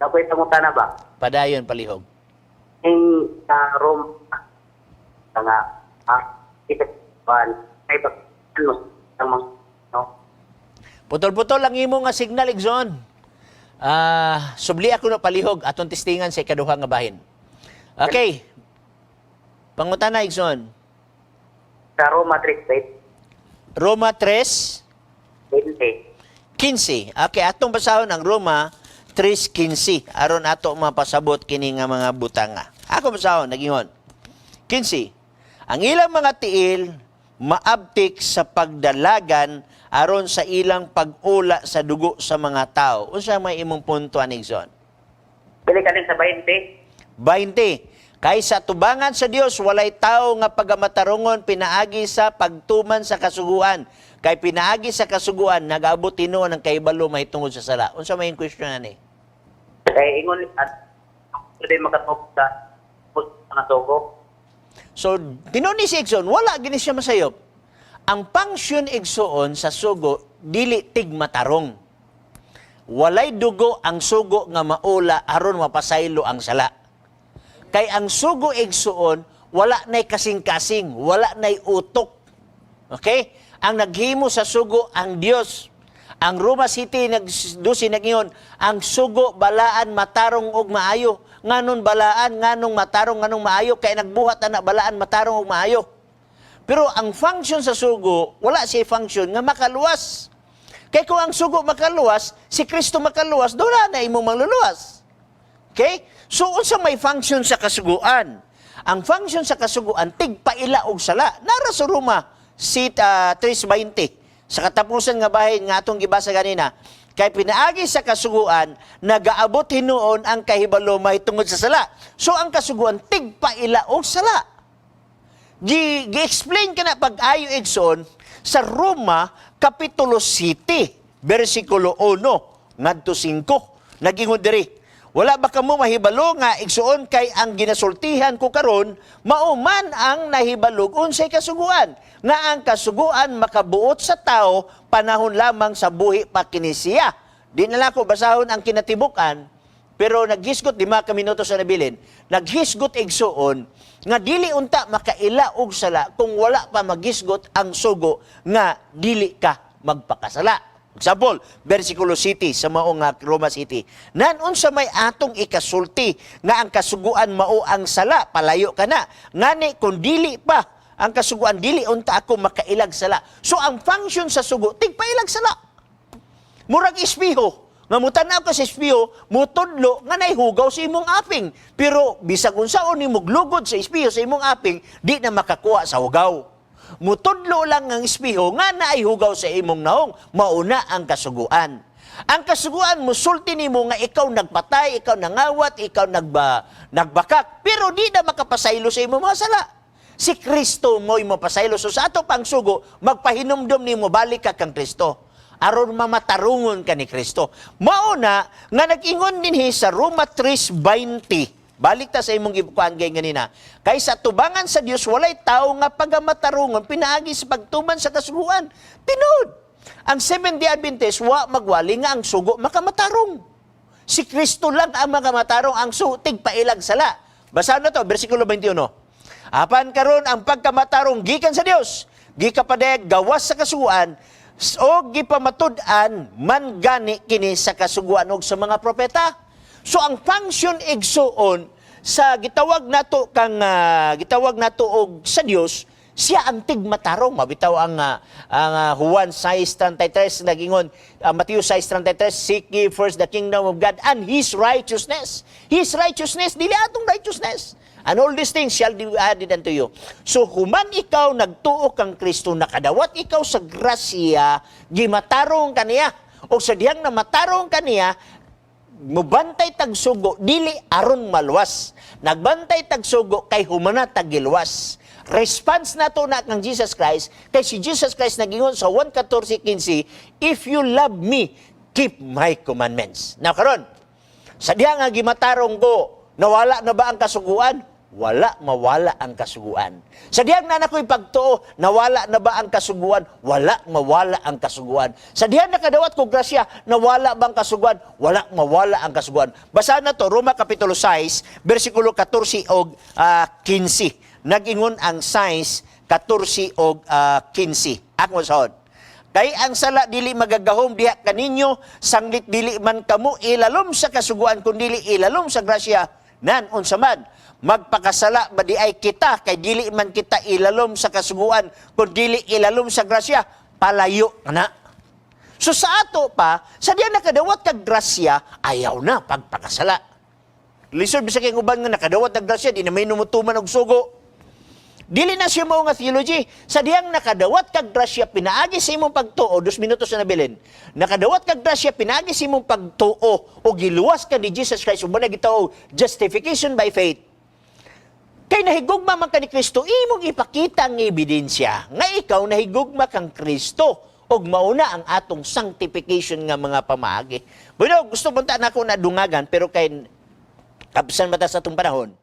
Ako'y pangutana ba? Padayon, palihog. Ing sa Rome nga ita ay ba ano ang mga, no? Putol-putol ang imo nga signal, Igsoon. Subli ako no, palihog, atong testingan sa ikaduha nga bahin. Okay. Pangutana, Igsoon. Sa Roma 3 Roma 3, 20. 15. Okay, atong basahon ang Roma 3:15 aron ato mapasabot kini nga mga butanga. Ako basahon, nagingon. 15. Ang ilang mga tiil maabtik sa pagdalagan aron sa ilang pag-ula sa dugo sa mga tao. Unsa may imong punto ani, Igsoon? Dili kaning sa 20. 20. Kay sa tubangan sa Dios walay tao nga pagamatarungon pinaagi sa pagtuman sa kasuguan. Kay pinaagi sa kasuguan nagaabot tinuod ang kahibalo mahitungod sa sala. Unsa may question ani? Kay ingon at pwede makatop sa nga sugo. So, tinuod ni si Igsoon, wala gini siya masayop. Ang function, igsoon, sa sugo dili tigmatarong. Walay dugo ang sugo nga maula aron mapasaylo ang sala. Kay ang sugo, igsoon, wala na'y kasing-kasing, wala na'y utok. Okay? Ang naghimo sa sugo ang Dios. Ang Roma City nag 12 nagingon, ang sugo balaan, matarong ug maayo. Nganon balaan, nganong matarong, nganong maayo? Kay nagbuhat ana balaan, matarong ug maayo. Pero ang function sa sugo, wala siya function nga makaluwas. Kay kung ang sugo makaluwas, si Kristo makaluwas, doon na imong mangluluwas. Okay? So unsa may function sa kasuguan? Ang function sa kasuguan tigpaila og sala. Nara sa Roma sit 3:20 sa katapusan nga bahin nga atong gibasa ganina. Kay pinaagi sa kasuguan nagaabot hinuon ang kahibalo mahitungod sa sala. So ang kasuguan tigpaila og sala. Gi-explain ka na pag-ayo, igsoon, sa Roma Kapitulo 7, versikulo 1 ngadto 5. Nagingon diri. Wala ba kamo mahibalo nga, igsoon, kay ang ginasultihan ko karon mao man ang nahibalog unsay kasuguan, nga ang kasuguan makabuot sa tao panahon lamang sa buhi pa kini siya? Di na lang ko basahon ang kinatibukan, pero naghisgot, 5 ka minuto sa nabilin, naghisgot, igsuon, nga dili unta makaila og sala kung wala pa maghisgot ang sugo nga dili ka magpakasala. Example, versikulo City sa mao nga Roma City. Nan unsa may atong ikasulti, nga ang kasuguan mao ang sala? Palayo ka na. Ngani kung dili pa ang kasuguan, dili unta ako makailag sala. So ang function sa sugo tigpailag sala. Murag espiho. Nga mutanaw ka sa espiho, mutudlo nga nahihugaw sa imong aping. Pero bisag unsaon nimo glugod sa espiho sa imong aping, di na makakuha sa hugaw. Mutudlo lang ang espiho nga naay hugaw sa imong naong. Mauna ang kasuguan. Ang kasuguan musulti nimo nga ikaw nagpatay, ikaw nangawat, ikaw nagbakak, pero di na makapasaylo sa imong mga sala. Si Kristo mo'y mapasaylo. So sa ato pang sugo, magpahinumdom nimo, balik ka kang Kristo aron mamatarungon ka ni Kristo. Mauna nga nag-ingon dinhi sa Roma 3:20. Balik ta sa imong gibukuan gay ganina. Kay sa tubangan sa Dios walay tao nga pagamatarungon pinaagi sa pagtuman sa kasuguan. Tinuod. Ang Seventh-day Adventist wa magwali nga ang sugo makamatarong. Si Kristo lang ang makamatarong, ang sugo tigpailag sala. Basahan na to, versikulo 21. Apan karon ang pagkamatarong gikan sa Dios, gikapadayag gawas sa kasuguan o gipamatud-an man gani kini sa kasuguan og sa mga propeta. So ang function, igsuon, sa gitawag nato kang gitawag nato og sa Dios, siya ang tigmatarong. Mabitaw ang Juan 6:33 nagingon, Matthew 6:33, "Seek ye first the kingdom of God and His righteousness." His righteousness, dili atong righteousness. "And all these things shall be added unto you." So, human ikaw nagtuo kang Kristo, nakadawat ikaw sa grasya, gimatarong kaniya. O sa dihang na matarong kaniya, mubantay tagsugo dili aron maluwas. Nagbantay tagsugo kay humana taggiluwas. Response nato na kang Jesus Christ, kay si Jesus Christ nagingon sa 1:14-15, "If you love me, keep my commandments." Now karon, sa diha nga gimatarong ko, nawala na ba ang kasuguan? Wala mawala ang kasuguan. Sa dihang naa na ko'y pagtuo, nawala na ba ang kasuguan? Wala mawala ang kasuguan. Sa dihang nakadawat ko grasya, nawala ba ang kasuguan? Wala mawala ang kasuguan. Basahan na to, Roma Kapitulo 6, versikulo 14 og 15. Nagingon ang 6, 14 og 15. Ako sahod. Kay ang sala dili magagahom diha kaninyo, sanglit dili man kamo ilalom sa kasuguan kun dili ilalom sa grasya. Nan unsa man magpakasala ba di ay kita kay dili man kita ilalom sa kasuguan kun dili ilalom sa grasya? Palayo na. So sa ato pa, sa diya nakadawat kag grasya, ayaw na pagpakasala. Lisod bisag kay uban nga nakadawat og grasya, di na may numutuman og sugo. Dili na siya mao nga theology. Sa dihang nakadawat kag grasya pinaagi sa imong pagtuo, 2 minutos na nabilin. Nakadawat kag grasya pinaagi sa imong pagtuo o giluwas ka ni Jesus Christ, ug na gitawag justification by faith. Kay nahigugma man ka ni Kristo, imong ipakita ang ebidensya nga ikaw nahigugma kang Kristo ug mauna ang atong sanctification nga mga pamaagi. Bueno, gusto punta na ako na dungagan, pero kay kapsan mata sa atong panahon.